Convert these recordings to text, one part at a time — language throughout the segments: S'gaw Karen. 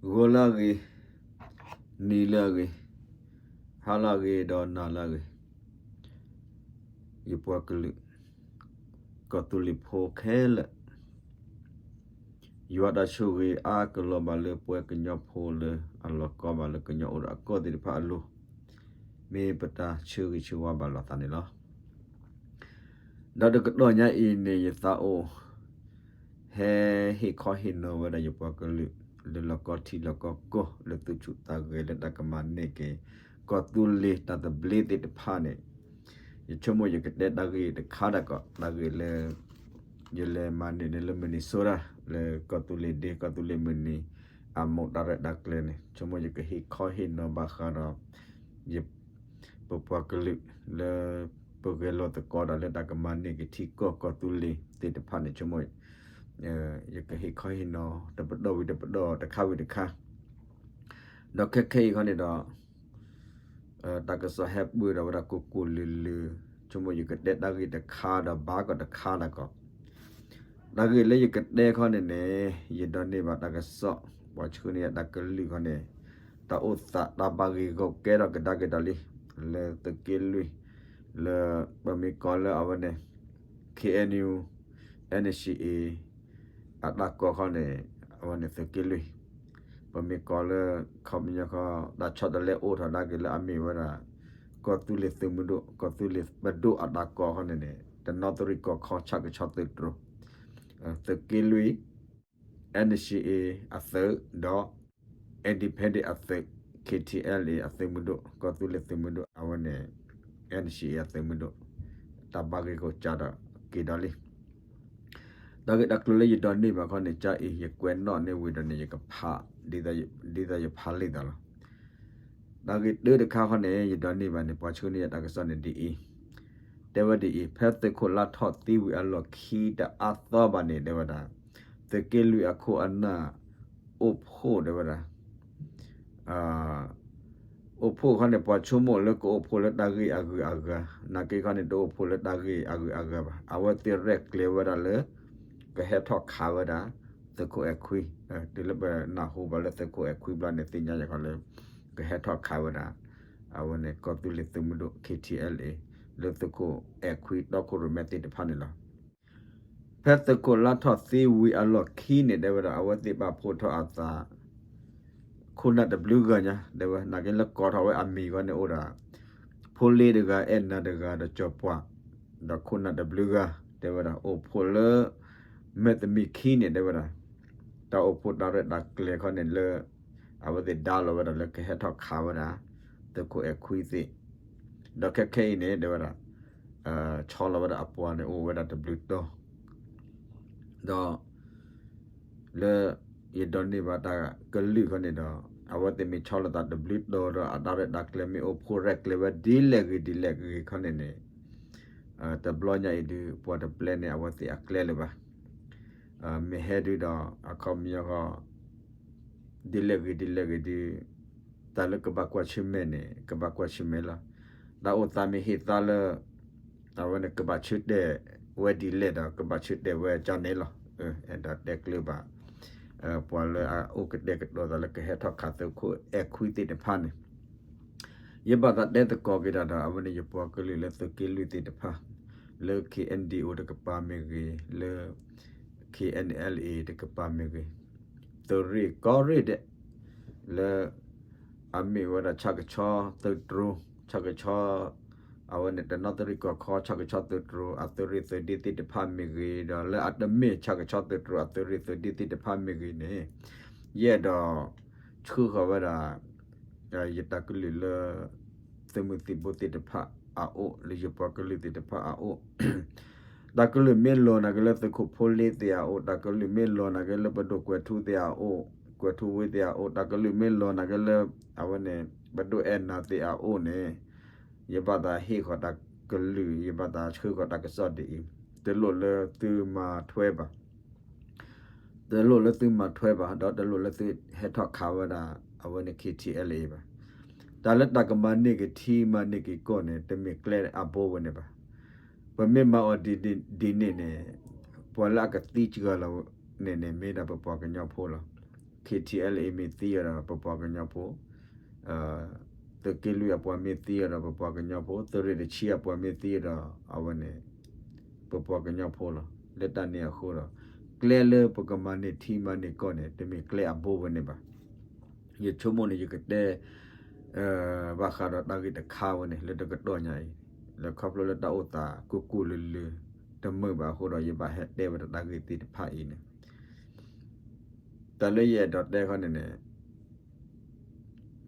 ဂီၤလၢအဂ့ၤ, နံၤလၢအဂ့ၤ, ဟါလၢအဂ့ၤ ဒီးနၤလၢအဂ့ၤ, ယပှၤကလုာ် ကီၢ်သူလ့ၤဖိခဲလၢာ်, ယွၤတၢ်ဆိၣ်ဂ့ၤအါကလီၤဘၣ်လၢပှၤကညီဖိလၢအလီၤကီဘၣ်လၢကညီအိၣ်ဒီးအကီၢ်သ့ၣ်တဖၣ်အလိၤ, မ့ၢ်ပတၢ်ဆၢဂ့ၤဆၢဝါဘၣ်လိာ်သးန့ၣ်လီၤ. ဒီးတကတီၢ်ညါအံၤန့ၣ် ယသးအိၣ် ဟဲဟ့ၣ်ခီဟ့ၣ်နီၤဝဲဒၣ်ယပှၤကလုာ် လၢလီၢ်ကီထံလီၢ်ကီကီၢ် လၢသူၣ်ဆူၣ်သးဂဲၤလၢတၢ်ကမၤန့ၢ်က့ၤ ကီၢ်သူလ့ၤတၢ်သဘျ့သ့ၣ်တဖၣ်န့ၣ်, ယဆိကမိၣ်ယကတဲတၢ်ဂ့ၢ်တခါဒၣ်ကီး တၢ်ဂ့ၢ်လၢ ယလဲၤမၤန့ၢ်န့ၣ်လၢ Minnesota လၢကီၢ်သူလ့ၤဒ့ ကီၢ်သူလ့ၤမုၢ်နံၤ အမိၢ်တၢ်ရဲၣ်တၢ်ကျဲၤန့ၣ် ဆိကမိၣ်ယကဟ့ၣ်ခီဟ့ၣ်နီၤဘၣ်ဃးဒီး ယ ပပှၤကလုာ်လၢ ပဂဲၤလိာ်သကိးဒီးလၢတၢ်ကမၤန့ၢ်က့ၤထံကီၢ်ကီၢ်သူလ့ၤသ့ၣ်တဖၣ်န့ၣ် ဆိကမိၣ် ယကဟ့ၣ်ခီဟ့ၣ်နီၤ တပတီၢ်ဝံၤတပတီၢ် တခါဝံၤတခါ, ဒီးခဲခဲအံၤခီန့ၣ်ဒီး တၢ်ကစီၣ်ဟဲပၢၢ်ဒီးဝဲဒၣ်ကိၢ်ကိၢ်လၢၤလၢၤ, ဆိကမိၣ်ယကတဲတၢ်ဂ့ၢ်တခါဒီး ဘၣ်ကီးတခါဒၣ်ကီး, တၢ်ဂ့ၢ်လၢယကတဲခီန့ၣ်န့ၣ် ယဒိးန့ၢ်ဘၣ်တၢ်ကစီၣ် ပှၤဆှၢန့ၢ်ယၤတၢ်ကလုၢ်ခီန့ၣ်, တၢ်အိၣ်သးတၢ်ဘၣ်ဂ့ၢ်ဂီၢ်ကဲထီၣ်ကဒါက့ၤဒီးလံ, လၢသုးက့လွံၢ်, လၢပမ့ၢ်ကိးလၢအဝဲန့ၣ် K N U N C A အတၢ်ကီၢ်ခီန့ၣ်, အဝဲန့ၣ်သုးက့လွံၢ်, ပမ့ၢ်ကိးလၢ ခီပညီခီ တၢ်ဆီတလဲအိၣ်ထီၣ်ဒၣ်က့ၤလၢအမ့ၢ်ဝဲဒၣ် ကီၢ်သူလ့ၤသုးမုၢ်ဒိၣ် ကီၢ်သူလ့ၤပဒိၣ်အတၢ်ကီၢ်ခီန့ၣ်န့ၣ် တနီသရံၣ်ကီၢ်ခီ ဆၣ်ကဆီသုးတြိၤ, သုးက့လွံၢ် N C A အသုး ဒီး Independent အသုး K T L A အသုးမုၢ်ဒိၣ် ကီၢ်သူလ့ၤသုးမုၢ်ဒိၣ် အဝဲန့ၣ် N C A အသုးမုၢ်ဒိၣ် တၢ်ဘၣ်ဂ့ၢ်ဂီၢ်ကဲထီၣ်က့ၤဒီးလံ. တၢ်ဂ့ၢ်တၢ်ကျိၤလၢယဒိးန့ၢ်ဘၣ်ခီန့ၣ် ကၠါအံၤ ယကွဲးနီၣ်န့ၢ်ဝံၤဒီးန့ၣ် ယကဖး ဒ်သိးယဖးလံာ်သးလီၤ. တၢ်ဂ့ၢ်တၢတခါခီန့ၣ် ယဒိးန့ၢ်ဘၣ်န့ၣ် ပှၤဆှၢန့ၢ်ယၤတၢ်ကစီၣ်န့ၣ်ဒ်အံၤ, တဲဝဲဒ်အံၤ, ဖဲသုးခိၣ်လါထီၣ်သံဝံၤအလီၢ်ခံတအါသီဘၣ်န့ၣ် တဲဝဲဒၣ်, သုးက့လွံၢ်အခိၣ်အနၢ် အိၣ်ဖှိၣ်တဲဝဲဒၣ် အိၣ်ဖှိၣ်ခီန့ၣ် ပှၤဆိကမိၣ်လၢကအိၣ်ဖှိၣ်လၢတၢ်ဂ့ၢ်အဂုၤအဂၤ, နာ်က့ခီန့ၣ် တအိၣ်ဖှိၣ်လၢတၢ်ဂ့ၢ်အဂုၤအဂၤဘၣ်. အဝဲသ့ၣ်ရဲၣ်ကျဲၤဝဲဒၣ်လၢ ကဟဲထီၣ်ခးဝဲဒၣ် သုးခိၣ်အဲၣ်ခွံ, တုၤလၢပနၢ်ဟူဘၣ်လၢသုးခိၣ်အဲၣ်ခွံဘျီန့ၣ် သ့ၣ်ညါယၤခီလၢ ကဟဲထီၣ်ခးဝဲဒၣ် အဝဲန့ၣ် ကီၢ်သူလ့ၤသုးမုၢ်ဒိၣ် K T L A လၢသုးခိၣ်အဲၣ်ခွံတီခိၣ်ရိၣ်မဲသ့ၣ်တဖၣ်န့ၣ်လီၤ. ဖဲသုးခိၣ်လါထီၣ်သံဝံၤအလီၢ်ခံန့ၣ် တဲဝဲဒၣ် အဝဲသ့ၣ်ဘၣ်ဖှိၣ်ထီၣ်အသး ခိၣ်နၢ်တဘျုးဂၤညါ တဲဝဲ နာ်က့လၢကိးထီၣ်ဝဲအမံၤခီန့ၣ်အိၣ်ဒီး ဖိလ့တဂၤ အဲၣ်နၤတဂၤဒီးကၠီၤပှၢ် ဒီးခိၣ်နၢ်တဘျုးဂၤ တဲဝဲဒၣ် အိၣ်ဖှိၣ်လၢ မဲာ်သမံးခံန့ၣ် တဲဝဲဒၣ် တၢ်အိၣ်ဖှိၣ်တၢ်ရဲၣ်တၢ်ကျဲၤခီန့ၣ်လၢ အဝဲသ့ၣ်ဒါလီၤဝဲဒၣ်လၢကဟဲထီၣ်ခးဝဲဒၣ် သုးခိၣ်အဲၣ်ခွံသ့ၣ် ဒီးခဲခဲအံၤန့ၣ် တဲဝဲဒၣ် ဆီလီၤဝဲဒၣ်အပှၤန့ၣ်အိၣ်ဝဲဒၣ်တဘျုးတီၤ ဒီး လၢ ယဒိးန့ၢ်ဘၣ်တၢ်ကလုၢ်ခီန့ၣ်ဒီး အဝဲသ့ၣ်မ့ၢ်ဆီလီၤသးတဘျုးတီၤဒီး အတၢ်ရဲၣ်တၢ်ကျဲၤမ့ၢ်အိၣ်ဖှိၣ်ရဲၣ်ကျဲၤဝဲဒ်လဲၣ်ဂ့ၤဒ်လဲၣ်ဂ့ၤခီန့ၣ်န့ၣ် တဘျီညါအံၤဒုး ပှၤတပျဲန့ၣ် အဝဲသ့ၣ်အကျဲလၢၤဘၣ်. မ့ၢ်ဟဲဒုးဒီး အခီပညီဃီ ဒ်လဲၣ်ဂ့ၤဒ်လဲၣ်ဂ့ၤဒုး တၢ်လၢကဘၣ်ကွၢ်ဆၢၣ်မဲာ်န့ၣ် ကဘၣ်ကွၢ်ဆၢၣ်မဲာ်လီၤ. တၢ်အိၣ်သးမ့ၢ်ဟ့ၣ်သါလၢ အဝဲန့ၣ်ကဘၣ်ဆၢတဲာ်ဝဲဒ်လဲၣ်ဒီး ကဘၣ်ဆၢတဲာ်ဝဲကန့ၣ်လီၤ. အဲၣ်ဒိးတဲကျၢၤဘၣ် ပှၤလၢအအိၣ်ကတဲာ်ကတီၤသးလၢကဟဲထီၣ်ခးသုးခိၣ်အဲၣ်ခွံသ့ၣ်တဖၣ်န့ၣ် ယဘၣ်သးတဲသကိးက့ၤတၢ်ဒီး အဝဲန့ၣ်ယပှၤကလုာ်လၢသုးက့လွံၢ်သ့ၣ်တဖၣ် လၢ K N D O တကပၤမ့ၢ်ဂ့ၤ လၢ K N L A တကပၤမ့ၢ်ဂ့ၤ သုးရ့ၣ်ကီၢ်ရ့ၣ်ဒဲး လၢ အမ့ၢ်ဝဲဒၣ်ဆၣ်ကဆီသုးတြိၤ ဆၣ်ကဆီ အဝဲန့ၣ်တနီသရံၣ်ကီၢ်ခီ ဆၣ်ကဆီသုးတြိၤ အသုးရ့ၣ်သုးဒ့သ့ၣ်တဖၣ်မ့ၢ်ဂ့ၤ ဒီးလၢအတမ့ၢ်ဆၣ်ကဆီသုးတြိၤ အသုးရ့ၣ်သုးဒ့သ့ၣ်တဖၣ်မ့ၢ်ဂ့ၤန့ၣ် ယအဲၣ်ဒိး ဆှၢဃီၤဝဲဒၣ် ယတၢ်ကလုၢ်လၢ သုးမုၢ်သံၣ်ဘိသ့ၣ်တဖၣ်အအိၣ် လၢယပှၤကလုာ်သ့ၣ်တဖၣ်အအိၣ် တၢ်ကလုၢ်မ့ၢ်လီၤနာ်က့လၢသုးခိၣ်ဖိလ့သ့ၣ်အအိၣ် တၢ်ကလုၢ်မ့ၢ်လီၤနာ်က့လၢပဒိၣ်ကွဲၤထူသ့ၣ်အအိၣ် ကွဲၤထူဝ့သ့ၣ်အအိၣ် တၢ်ကလုၢ်မ့ၢ်လီၤနာ်က့လၢ အဝဲန့ၣ် ပဒိၣ်အဲၣ်နၤသ့ၣ်အအိၣ်န့ၣ် ယဘၣ်သးဟ့ၣ်ဃီၤတၢ်ကလုၢ် ယဘၣ်သးဆှၢဃီၤတၢ်ကစီၣ်ဒ်အံၤ တလိၣ်လၢသုမၤထွဲဘၣ် တလိၣ်လၢသုမၤထွဲဘၣ် ဒီးတလိၣ်လၢသုဟဲထီၣ်ခးဝဲဒၣ် အဝဲန့ၣ် K T L A ဘၣ်. တၢ်လၢတၢ်ကမၤန့ၢ်က့ၤထံမၤန့ၢ်က့ၤကီၢ်န့ၣ် တမ့ၢ်ကျဲအဘိဝဲန့ၣ်ဘၣ်. ပမ့ၢ်မၤအီၤဒ်န့ၣ်န့ၣ် ပှၤလၢအကသံစှၤလီၤန့ၣ်န့ၣ် မ့ၢ်ဒၣ်ပပှၤကညီဖိလီၤ. ခ့ထံအဲလ်အ့ မ့ၢ်သံအီၤဒီး ပပှၤကညီဖိ, သုးက့လွံၢ်အပှၤမ့ၢ်သံအီၤဒီး ပပှၤကညီဖိ, သုးရ့ၣ်တဆံအပှၤမ့ၢ်သံအီၤဒီး အဝဲန့ၣ် ပပှၤကညီဖိလီၤ. လၢတၢ်န့ၣ်အဃိဒီး ကျဲလၢပကမၤန့ၢ်ထံမၤန့ၢ်ကီၢ်န့ၣ် တမ့ၢ်ကျဲအဘိဝဲန့ၣ်ဘၣ်. ယဆိကမိၣ်န့ၣ် ယကတဲ ဘၣ်ဃးဒီးတၢ်ဂ့ၢ်တခါဝဲန့ၣ် လၢတကတီၢ်ညါအံၤ, လၢခီဖျိလၢတၢ်အိၣ်သးကိၢ်ကိၢ်လၢၤလၢၤ တမုာ်ဘၣ်အဃိဒီး ယဘၣ်ဟဲတဲဝဲဒၣ်တၢ်ဂ့ၢ်သ့ၣ်တဖၣ်အံၤန့ၣ် တၢ်လၢယအဲၣ်ဒိးတဲခီန့ၣ်န့ၣ်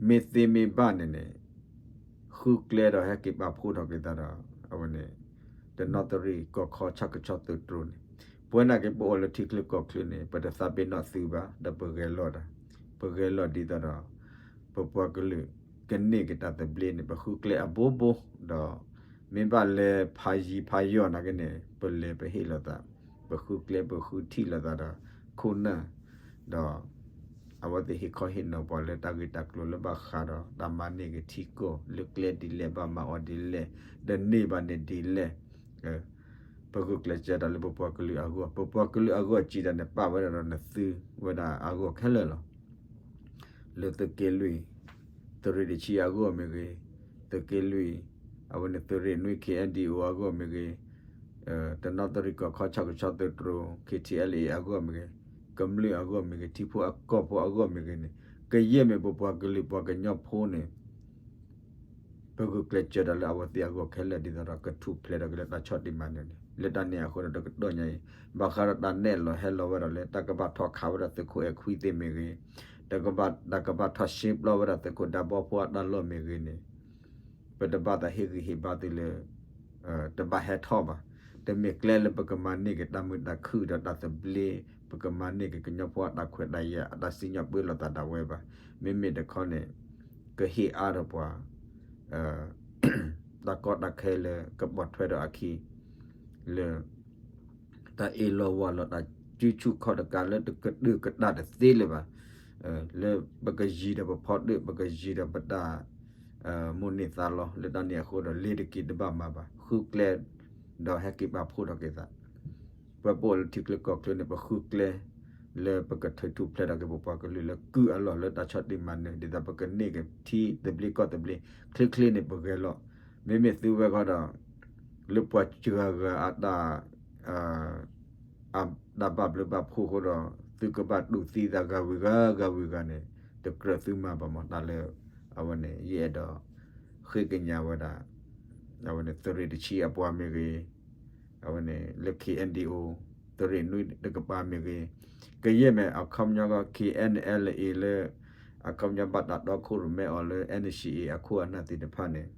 မ့ၢ်သ့မ့ၢ်ဘၣ်န့ၣ်န့ၣ် ဃုကျဲဒီးဟဲက့ၤပာ်ဖှိၣ်ထီၣ်က့ၤသးဒီး အဝဲန့ၣ် တနီသရံၣ်ကီၢ်ခီဆၣ်ကဆီသုးတြိၤန့ၣ် ပဝဲနာ်က့ၤပအိၣ်လၢထံချၢကီၢ်ချၢန့ၣ် ပတသးပ့ၤနီၣ်သုဘၣ် ဒီးပဂဲၤလိာ်တၢ်, ပဂဲၤလိာ်ဒ်သိးဒီး ပပှၤကလုာ်ကန့ၢ်က့ၤတၢ်သဘျ့န့ၣ် ပဃုကျဲအဘိဘိ, ဒီး မ့ၢ်ဘၣ်လဲၤဖးယံၤဖးယီၤနာ်က့န့ၣ် ပလဲၤပဟ့ၣ်လိာ်သး, ပဃုကျဲပဃုထံၣ်လိာ်သးဒီး ခိၣ်နၢ်, ဒီး အဝဲသ့ၣ်ဟ့ၣ်ခီဟ့ၣ်နီၤပှၤလၢတၢ်ဂ့ၢ်တၢ်ကျိၤလၢဘၣ်ဃးဒီး တၢ်မၤန့ၢ်က့ၤထံကီၢ်လၢကျဲဒ်လဲၣ် ဘၣ်မၤအီၤဒ်လဲၣ်, ဒီးန့ၢ်ဘၣ်န့ၣ်ဒ်လဲၣ် ပဂုာ်ကျဲးစၢးတၢ်လၢပပှၤကလုာ်အဂီၢ်, ပပှၤကလုာ်အဂီၢ်စံးတၢ်န့ၣ် ပာ်ဝဲဒၣ်ဒီးနသုဝဲဒၣ်အဂီၢ်ခဲလၢာ်လီၤ. လၢသုးက့လွံၢ်, သုးရ့ၣ်တဆံအဂီၢ်မ့ၢ်ဂ့ၤ, သုးက့လွံၢ်, အဝဲန့ၣ်သုးရ့ၣ်နွံ ခ့ၣ်အဲၣ်ဒံၣ်အိၣ်အဂီၢ်မ့ၢ်ဂ့ၤ, တနီသရံၣ်ကီၢ်ခီဆၣ်ကဆီသုးတြိၤ ခ့ၣ်ထံၣ်အဲလ်အ့အဂီၢ်မ့ၢ်ဂ့ၤ, ကမျၢၢ်အဂီၢ်မ့ၢ်ဂ့ၤ, ထံဖိကီၢ်ဖိအဂီၢ်မ့ၢ်ဂ့ၤန့ၣ် ကယဲၢ်မ့ၢ်ပပှၤကလုာ်ပှၤကညီဖိန့ၣ် ပဂုာ်ကျဲးစၢးတၢ်လၢအဝဲသ့ၣ်အဂီၢ်ခဲလၢာ်ဒ်သိးဒီး ကထူၣ်ဖျဲးထီၣ်က့ၤလၢတၢ်ဆီၣ်တံၢ်မၤနၢၤန့ၣ် လၢတၢ်န့ၣ်အဃိဒီးတကတီၢ်ညါအံၤ ဘၣ်ဃးဒီးတၢ်နဲၣ်လီၤဟဲလီၤဝဲဒၣ်လၢ တၢ်ကဘၣ်ထီၣ်ခးဝဲဒၣ်သုးခိၣ်အဲၣ်ခွံသ့ၣ်မ့ၢ်ဂ့ၤ, တၢ်ကဘၣ်ထီၣ်ရှဲပျီဝဲဒၣ်သုးခိၣ်ဒးဘီဖိအတၢ်လီၢ်မ့ၢ်ဂ့ၤန့ၣ် ပတဘၣ်သးဟ့ၣ်ဂံၢ်ဟ့ၣ်ဘါသုလၢ တဘၣ်ဟဲထီၣ်ဘၣ်. တမ့ၢ်ကျဲလၢပကမၤန့ၢ်က့ၤတၢ်မုာ်တၢ်ခုၣ်ဒီးတၢ်သဘျ့, ပကမၤန့ၢ်က့ၤကညီဖိအတၢ်ခွဲးတၢ်ယာ် အတၢ်စံၣ်ညီၣ်ပၢလီၤသးဒၣ်ဝဲဘၣ်. မ့မ့ၢ်တခီန့ၣ် ကဟ့ၣ်အါထီၣ်ပှၤ တၢ်ကီတၢ်ခဲလၢကပိာ်ထွဲဒီးအခံ လၢ တၢ်အ့ၣ်လိာ်ဝီလိာ်တၢ်စုဆူၣ်ခီၣ်တကးလၢတကတၢၢ်ကတၢၢ်တသ့လၢၤဘၣ်. လၢပကယံၤဒီးပဖီတၢၣ် ပကယံၤဒီးပတၢ် မိၣ်န့ၢ်သးလီ လၢတၢ်န့ၣ်အဃိဒီး လ့ၤတက့ၤတဘၣ်မၤဘၣ် ဃုကျဲ ဒီးဟဲက့ၤပာ်ဖှိၣ်ထီၣ်က့ၤသး ပှၤပအိၣ်လၢထံချၢကီၢ်ချၢန့ၣ် ပဃုကျဲ လၢပကထုးထူၣ်ဖျဲးထီၣ်က့ၤပပှၤကလုာ်လၢကုၢ်အလီၢ်လၢတၢ်ဆီၣ်တံၢ်မၤနၢၤ ဒ်သိးပကန့ၢ်က့ၤထံသဘျ့ကီၢ်သဘျ့ ချ့ချ့န့ၣ်ပဂဲၤလိာ် မ့မ့ၢ်သုဝဲဃီဒီး လၢပှၤစှၤဂၤအတၢ် တၢ်ဘၣ်ဘျုးဘၣ်ဖှိၣ်အဃိဒီး သုကဘၣ်တူၢ်သံသးဂၤဝံၤဂၤဂၤဝံၤဂၤန့ၣ် တကြၢးသုမၤဘၣ်မး တၢ်လၢ အဝဲန့ၣ် ယအဲၣ်ဒိး ဃ့ကညးဝဲဒၣ် အဝဲန့ၣ် သုးရ့ၣ်တဆံအပှၤမ့ၢ်ဂ့ၤ အဝဲန့ၣ် လၢ ခ့ၣ်အဲၣ်ဒံၣ်အိၣ် သုးရ့ၣ်နွံတကပၤမ့ၢ်ဂ့ၤ ကယဲၢ်မ့ၢ်အခီပညီကီး ခ့ၣ်အဲၣ်အလ်အ့ လၢ အခီပညီဘၣ်တၢ်တီခိၣ်ရိၣ်မဲအီၤလၢ အၣ်အၣ်ၡံၣ်အ့ အခိၣ်အနၢ်သ့ၣ်တဖၣ်န့ၣ်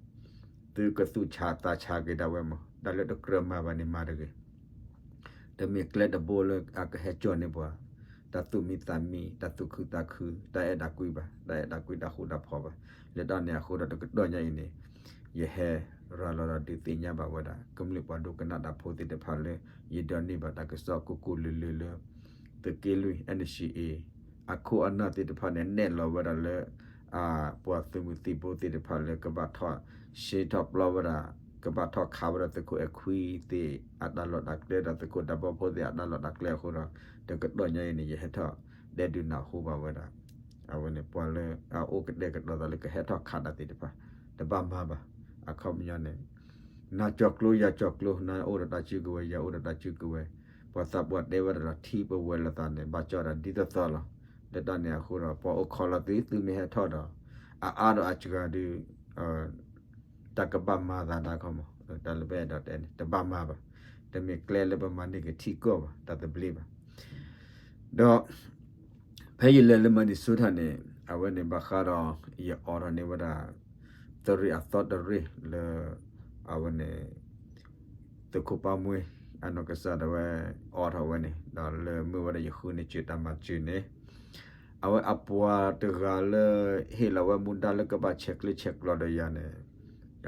သုကသူၣ်ဆးသးဆးက့ၤဒၣ်ဝဲမး တၢ်လၢတကြၢးမၤဘၣ်န့ၣ်မၤတဂ့ၤ တမ့ၢ်ကျဲတဘိလၢအကဟဲကၠီၣ်န့ၢ်ပှၤ တၢ်သူၣ်မံသးမံ တၢ်သူၣ်ခုသးခု တၢ်အဲၣ်တၢ်ကွံဘၣ် တၢ်အဲၣ်တၢ်ကွံတၢ်ဃူတၢ်ဖိးဘၣ်. လၢတၢ်န့ၣ်အဃိဒီးတကတီၢ်ညါအံၤန့ၣ် ယဟဲရၤလီၤဒီးဒုးသ့ၣ်ညါဘၣ်ဝဲဒၣ် ကမျၢၢ်ပှၤဒိကနၣ်တၢ်ဖိသ့ၣ်တဖၣ်လၢ ယဒိးန့ၢ်ဘၣ်တၢ်ကစီၣ်ကိၢ်ကိၢ်လၢၤလၢၤလၢ သုးက့လွံၢ် အၣ်အၣ်ၡံၣ်အ့ အခိၣ်အနၢ်သ့ၣ်တဖၣ်န့ၣ် နဲၣ်လီၤဝဲဒၣ်လၢ ပှၤသုးမုၢ်သံၣ်ဘိသ့ၣ်တဖၣ်လၢကဘၣ်ထီၣ်ရှဲထီၣ်ပျီဝဲဒၣ် ကဘၣ်ထီၣ်ခးဝဲဒၣ်သုးခိၣ်အဲၣ်ခွံသ့ၣ် အတၢ်လီၢ်တၢ်ကျဲဒီးသုးခိၣ်ဒးဘီဖိသ့ၣ်အတၢ်လီၢ်တၢ်ကျဲအဃိဒီး တကတီၢ်ညါအံၤန့ၣ် ယဟဲထီၣ်တဲဒုးနၢ်ဟူဘၣ်ဝဲဒၣ် အဝဲန့ၣ် ပှၤလၢအအိၣ်ကတဲာ်ကတီၤသးလၢကဟဲထီၣ်ခးတၢ်သ့ၣ်တဖၣ် တဘၣ်မၤဘၣ် အခီပညီန့ၣ် နၤကၠီၤကျိယၤကၠီၤကျိ နၤအိၣ်ဒီးတၢ်စုကဝဲၤ ယၤအိၣ်ဒီးတၢ်စုကဝဲၤ ပှၤသးပှၢ်တဲဝဲဒၣ်ဒီးထံပဝဲၤလိာ်သးန့ၣ် ဘၣ်ကၠီၣ်ဒၣ်ဒ်သိးသိးလီၤ. လၢတၢ်န့ၣ်အဃိဒီး ပှၤအိၣ်ခိးလီၤသု သုမ့ၢ်ဟဲထီၣ်ဒီး အအါဒီးအစှၤဒုး တၢ်ကဘၣ်မၤသးဒၣ်ခီမး တၢ်လၢပအဲၣ်ဒိးတဲန့ၣ် တဘၣ်မၤဘၣ်. တမ့ၢ်ကျဲလၢပမၤန့ၢ်က့ၤထံကီၢ်ဘၣ် တၢ်သဘျ့ဘၣ်. ဒီး ဖဲယလဲၤလၢ Minnesota န့ၣ် အဝဲန့ၣ်ဘၣ်ဃးဒီး ယအိးထီၣ်န့ၢ်ဝဲဒၣ် သုးရ့ၣ်အသီတရ့ၣ်လၢ အဝဲန့ၣ် သုးခိၣ်ပၢ်မှ့ အနီၢ်ကစၢ်ဒၣ်ဝဲ အိးထီၣ်ဝဲန့ၣ် ဒီးလၢမ့ၢ်ဝဲဒၣ်ယဃုန့ၢ်စၢၤတၢ်မၤစၢၤန့ၣ် အဝဲအပှၤတဂၤလၢ ဟ့ၣ်လီၤဝဲမူဒါလၢကဘၣ်ဆဲးကျၢဆဲးကျိးဒီးယၤန့ၣ်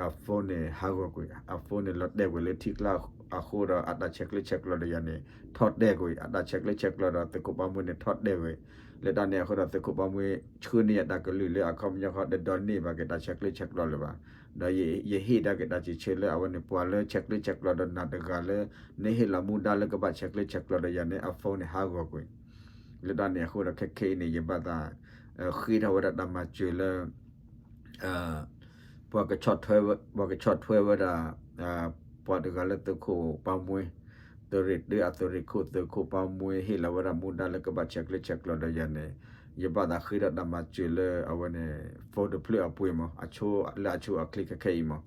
အ phone န့ၣ်ဟးဂီၤကွံာ် အ phone န့ၣ်လီၤတဲာ်ကွံာ်လၢထံကျါအဃိဒီး အတၢ်ဆဲးကျၢဆဲးကျိးဒီးယၤန့ၣ် ထီၣ်တဲာ်ကွံာ် အတၢ်ဆဲးကျၢဆဲးကျိးဒီးသုးခိၣ်ပၢ်မှ့န့ၣ်ထီၣ်တဲာ်ကွံာ် လၢတၢ်န့ၣ်အဃိဒီးသုးခိၣ်ပၢ်မှ့ဆှၢန့ၢ်ယၤတၢ်ကလုၢ်လၢအခီပညီဃီ တဒိးန့ၢ်ဘၣ်က့ၤတၢ်ဆဲးကျၢဆဲးကျိးလၢၤဘၣ်. ဒီးယဟ့ၣ်ဒၣ်က့ၤတၢ်စံးဆၢလၢအဝဲန့ၣ် ပှၤလၢဆဲးကျၢဆဲးကျိးဒီးနၤတဂၤလၢ နဟ့ၣ်လီၤမူဒါလၢကဘၣ်ဆဲးကျၢဆဲးကျိးဒီးယၤန့ၣ် အ phone န့ၣ်ဟးဂီၤကွံာ် လၢတၢ်န့ၣ်အဃိဒီး ခဲခဲအံၤန့ၣ် ယဘၣ်သး ဃ့ထီၣ်ဝဲဒၣ်တၢ်မၤစၢၤလၢ ပှၤကဆီၣ်ထွဲဝဲဒၣ် ပှၤတဂၤလၢသုးခိၣ်ပၢ်မှဲ သုးရ့ၣ်တၢအသုးရ့ၣ်ခိၣ် သုးခိၣ်ပၢ်မှဲ ဟ့ၣ်လီၤဝဲဒၣ်မူဒါလၢကဘၣ်ဆဲးကျၢဆဲးကျိးဒီးယၤန့ၣ် ယဘၣ်သးဃ့ထီၣ်တၢ်မၤစၢၤလၢအဝဲန့ၣ် phone တဖျၢၣ်အပှ့ၤမး အဆိလၢအဆိအချ့ခဲခဲအံၤမး.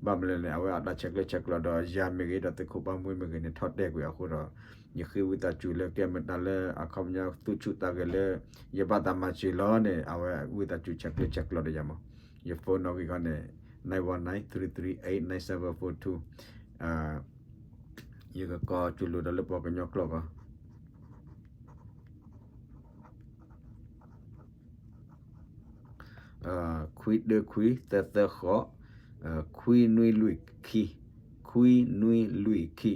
ဘၣ်မနုၤလဲၣ်န့ၣ် အဝဲအတၢ်ဆဲးကျၢဆဲးကျိးဒီးယၤမ့ၢ်ဂ့ၤ ဒီးသုးခိၣ်ပၢ်မှဲမ့ၢ်ဂ့ၤန့ၣ် ထီၣ်တဲာ်ကွံာ်အဃိဒီး ယဃ့ဝံသးစူၤလၢကဲမတၤလၢအခီပညီသူၣ်ဆူၣ်သးဂဲၤလၢ ယဘၣ်သးမၤစၢၤလီၤန့ၣ် အဝဲဝံသးစူၤဆဲးကျၢဆဲးကျိးဒီးယၤမး. ယ phone နီၣ်ဂံၢ်ခီန့ၣ် nine one nine three three eight nine seven four two ယကကိးစူၤလိာ်ဒီးလၢပှၤကညီကျိာ်ကီး ခွံတၢခွံသၢသၢဃိး ခွံနွံလွံၢ်ခံ ခွံနွံလွံၢ်ခံ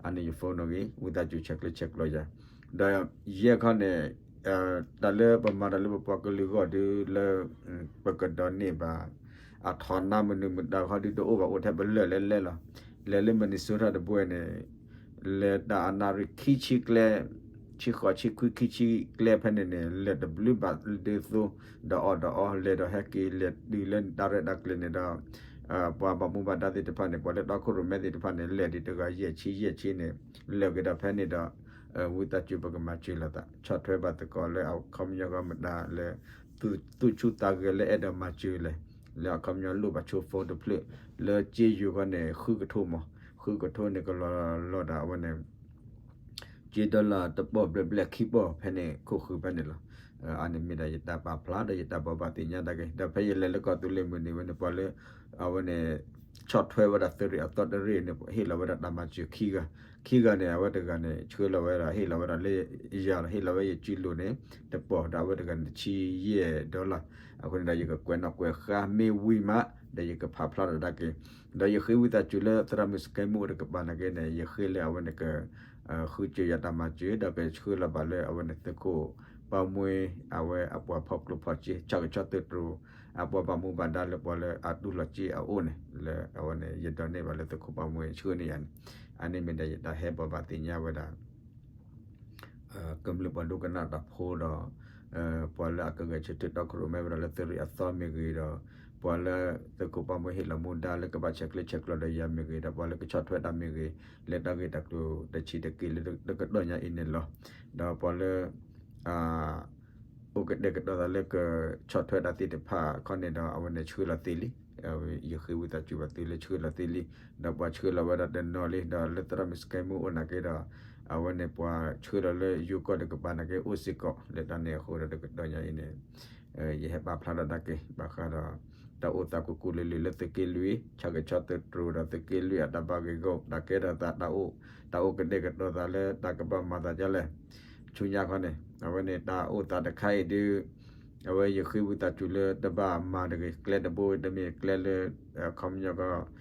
အန့ၣ်ယ phone နီၣ်ဂံၢ် ဝံသးစူၤဆဲးကျၢဆဲးကျိးယၤ. ဒီးယဲၢ်ခီန့ၣ် တၢ်လၢပမၤတၢ်လၢပပှၤကလုာ်ဂီၢ်ဒုလၢ ပကဒိးန့ၢ်ဘၣ် အထီၣ်နါမနုၤမတၤခီဒုတအိၣ်ဘၣ် အိၣ်ထဲပလၢၢ်လၢလဲလီၤ. လဲၤလၢ Minnesota တဘိန့ၣ် လဲၤတၢ်အနၣ်ရံၣ်ခံဆံကျဲ ဆံဃိးဆံခွံခံဆံကျဲဖဲန့ၣ်န့ၣ် လဲၤတဘျုးဘၣ်ဒုသိ ဒီးအီၣ်ဒီးအီ လဲၤဒီးဟဲက့ၤ လဲၤတုၤလၢတၢ်ရဲၣ်တၢ်ကျဲၤန့ၣ်ဒီး ပှၤဘၣ်မူဘၣ်ဒါသ့ၣ်တဖၣ်န့ၣ် ပှၤလၢတီခိၣ်ရိၣ်မဲသ့ၣ်တဖၣ်န့ၣ် လဲၤဒံးတဂၤယဲၢ်ဆံယဲၢ်ဆံန့ၣ် လဲၤက့ၤဒီးဖဲန့ၣ်ဒီး ဝံသးစူၤပကမၤစၢၤလိာ်သး ဆီၣ်ထွဲဘၣ်သကိးလၢအခီပညီကီးမတၤလၢ သူၣ်ဆူၣ်သးဂဲၤလၢအဲၣ်ဒိးမၤစၢၤလဲၣ် လၢအခီပညီလိၣ်ဘၣ်ဆိ phone တဖျၢၣ် လၢကၠ့ယိၤခီန့ၣ် ဃုကထိမး ဃုကထိန့ၣ်ကလီၤလီၤဒီးအဝဲန့ၣ် ကၠ့ dollar တပီၢ်ဘျဲၣ်ဘျဲၣ်ခံပီၢ်ဖဲန့ၣ်ခိၣ်ဃုဖဲန့ၣ်လီၤ. အန့ၣ်မ့ၢ်ဒၣ်ယတၢ်ပာ်ဖျါဒီးယတၢ်ဘိးဘၣ်သ့ၣ်ညါတၢ်က့ၤ ဒီးဖဲယလဲၤလၢကီၢ်သူလ့ၤမုၢ်နံၤဝဲန့ၣ် ပှၤလၢ အဝဲန့ၣ် ဆီၣ်ထွဲဝဲဒၣ်သုးရ့ၣ်အသီတရ့ၣ်န့ၣ် ဟ့ၣ်လီၤဝဲဒၣ်တၢ်မၤစၢၤခံဂၤ ခံဂၤန့ၣ် အဝဲတဂၤန့ၣ် ဆှၢလီၤဝဲဒၣ် ဟ့ၣ်လီၤဝဲဒၣ်လၢယၤလီၤ ဟ့ၣ်လီၤဝဲယစုလိၤန့ၣ် တပီၢ်ဒီးအဝဲတဂၤန့ၣ် တဆံယဲၢ် dollar အဃိန့ၣ်ဒီး ယကကွဲးနီၣ်ကွဲးဃါမ့ၢ်ဝံၤမး ဒီးယကဖးဖျါထီၣ်ဒၣ်က့ၤ ဒီးယဃ့ဝံသးစူၤလၢသရၣ်မုၣ်စကဲမုၣ်အိၣ်တကပၤနာ်က့န့ၣ် ယဃ့လၢအဝဲန့ၣ်က ဃုစၢၤယၤတၢ်မၤစၢၤ ဒီးကဆှၢလီၤဘၣ်လၢအဝဲန့ၣ်သုးခိၣ်ပၢ်မှဲ အဝဲအပှၤဖီကျိဖီစ့ ဆၣ်ကဆီသုးတြိၤ အပှၤဘၣ်မူဘၣ်ဒါလၢပှၤလၢအတူၢ်လိာ်စ့အအိၣ်န့ၣ် လၢအဝဲန့ၣ် ယဒိးန့ၢ်ဘၣ်လၢသုးခိၣ်ပၢ်မှဲဆှၢန့ၢ်ယၤန့ၣ် အန့ၣ်မ့ၢ်ဒၣ်ယတၢ်ဟဲဘိးဘၣ်သ့ၣ်ညါဝဲဒၣ် ကမျၢၢ်ပှၤဒိကနၣ်တၢ်ဖိဒီး ပှၤလၢအကဂဲၤဆၢထၢၣ်တီခိၣ်ရိၣ်မဲဝဲဒၣ်လၢသုးရ့ၣ်အသီမ့ၢ်ဂ့ၤဒီး ပှၤလၢသုးခိၣ်ပၢ်မှဲဟ့ၣ်လီၤမူဒါလၢကဘၣ်ဆဲးကျၢဆဲးကျိးဒီးယၤမ့ၢ်ဂ့ၤဒီး ပှၤလၢကဆီၣ်ထွဲတၢ်မ့ၢ်ဂ့ၤ လၢတၢ်ဂ့ၢ်တၢ်ကျိၤတဆံးတက့ၢ်လၢတကတီၢ်ညါအံၤန့ၣ်လီၤ. ဒီးပှၤလၢ အိၣ်ကတဲာ်ကတီၤသးလၢကဆီၣ်ထွဲတၢ်သ့ၣ်တဖၣ်ခီန့ၣ်ဒီး အဝဲန့ၣ်ဆှၢလီၤသ့လံ. ယဃ့ဝံသးစူၤဘၣ်သုလၢဆှၢလီၤသ့လံ. ဒီးပှၤဆှၢလီၤဝဲဒၣ်တနီၤလံ ဒီးလၢသရၣ်မုၣ်စကဲမုၣ်အိၣ်နာ်က့ဒီး အဝဲန့ၣ်ပှၤဆှၢလီၤလၢယိၤကီၢ်တကပၤနာ်က့အိၣ်စ့ၢ်ကီး လၢတၢ်န့ၣ်အဃိဒီးတကတီၢ်ညါအံၤန့ၣ် ယဟဲပာ်ဖျါထီၣ်ဒၣ်က့ၤ ဘၣ်ဃးဒီး တၢ်အိၣ်သးကူကူလၢာ်လၢာ်လၢသုးက့လွံၢ် ဆၣ်ကဆီသုးတြိၤဒီးသုးက့လွံၢ်အတၢ်ဘၣ်ဂ့ၢ်ဂီၢ် တၢ်ကဲထီၣ်သးတၢ်အိၣ် တၢ်အိၣ်ကတဲာ်ကတီၤသးလၢတၢ်ကဘၣ်မၤသးဒ်လဲၣ် ဆူညါခီန့ၣ် အဝဲန့ၣ်တၢ်အိၣ်သးတခါအံၤဒုး အဝဲယဃ့ဝံသးစူၤလၢတဘၣ်မၤတဂ့ၤ ကျဲတဘိတမ့ၢ်ကျဲလၢ အခီပညီကီး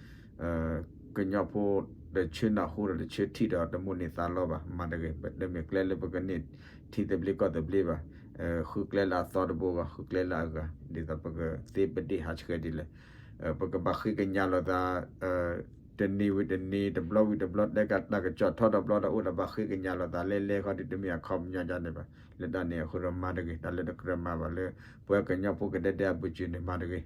ကညီဖိတဆၢနၢ်ဟူဒီးတဆၢထံၣ်ဒီးတမိၣ်န့ၢ်သးလီဘၣ် မၤတဂ့ၤ ပတမ့ၢ်ကျဲလၢပကန့ၢ်ထံသဘျ့ကီၢ်သဘျ့ဘၣ် ဃုကျဲလၢအသီတဘိဂီၢ် ဃုကျဲလၢအဂၤ ဒ်သိးပကသ့ပဒ့ၣ်ဟးဆှဲးဒ်လဲၣ် ပကဘၣ်ဃ့ကညးလိာ်သး တနံၤဝံၤတနံၤ တဘျီဝံၤတဘျီ တဲကးတၢ်ကစီၣ်ထီၣ်တဘျီဒီး အိၣ်ဒီးဘၣ်ဃ့ကညးလိာ်သးလဲလဲခီဒုး တမ့ၢ်အခီပညီဒ်န့ၣ်ဘၣ်. လၢတၢ်န့ၣ်အဃိဒီးမၤတဂ့ၤ တၢ်လၢတကြၢးမၤဘၣ်လၢ ပှၤကညီဖိကဒဲဒဲအပူၤစၢၤန့ၣ် မၤတဂ့ၤ ဒီး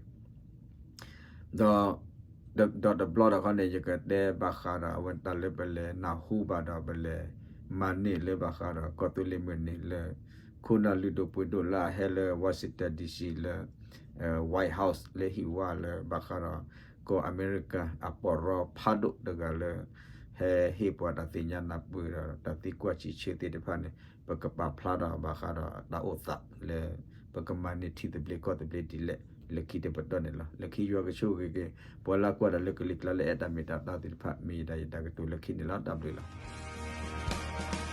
ဒီးတဘျီဒီးခီန့ၣ် ယကတဲဘၣ်ဃးဒီး အဝဲတၢ်လၢပလဲၤနၢ်ဟူဘၣ်ဒီး ပလဲၤမၤန့ၢ်လၢဘၣ်ဃးဒီး ကီၢ်သူလ့ၤမုၢ်နံၤလၢ ခိၣ်နၢ်လုၢ်ဒိၣ်ပှ့ၤဒိၣ်လၢအဟဲလၢ Washington D C လၢ White House လၢဟံၣ်ဝါလၢဘၣ်ဃးဒီး ကီၢ်အမဲရကၤအပီၢ်ရီဖးဒိၣ်တဂၤလၢ ဟဲဟ့ၣ်ပှၤတၢ်သ့ၣ်ညါနၢ်ပၢၢ်ဒီး တၢ်သံကွၢ်စံးဆၢသ့ၣ်တဖၣ်န့ၣ် ပကပာ်ဖျါထီၣ်ဘၣ်ဃးဒီးတၢ်အိၣ်သးလၢ ပကမၤန့ၢ်ထံသဘျ့ကီၢ်သဘျ့ဒ်လဲၣ် လၢခံတပတီၢ်န့ၣ်လီၤ. လၢခံယွၤကဆိၣ်ဂ့ၤက့ၤ ပှၤလၢကွၢ်တၢ်လၢကလံၤကျါလၢအဲၣ်တၢ်မ့ၢ်တၢ်တီသ့ၣ်တဖၣ် မ့ၢ်ယဒၣ်ယတၢ်ကတိၤလၢခံန့ၣ်လီၤ. တၢ်ဘျုးလီၤ.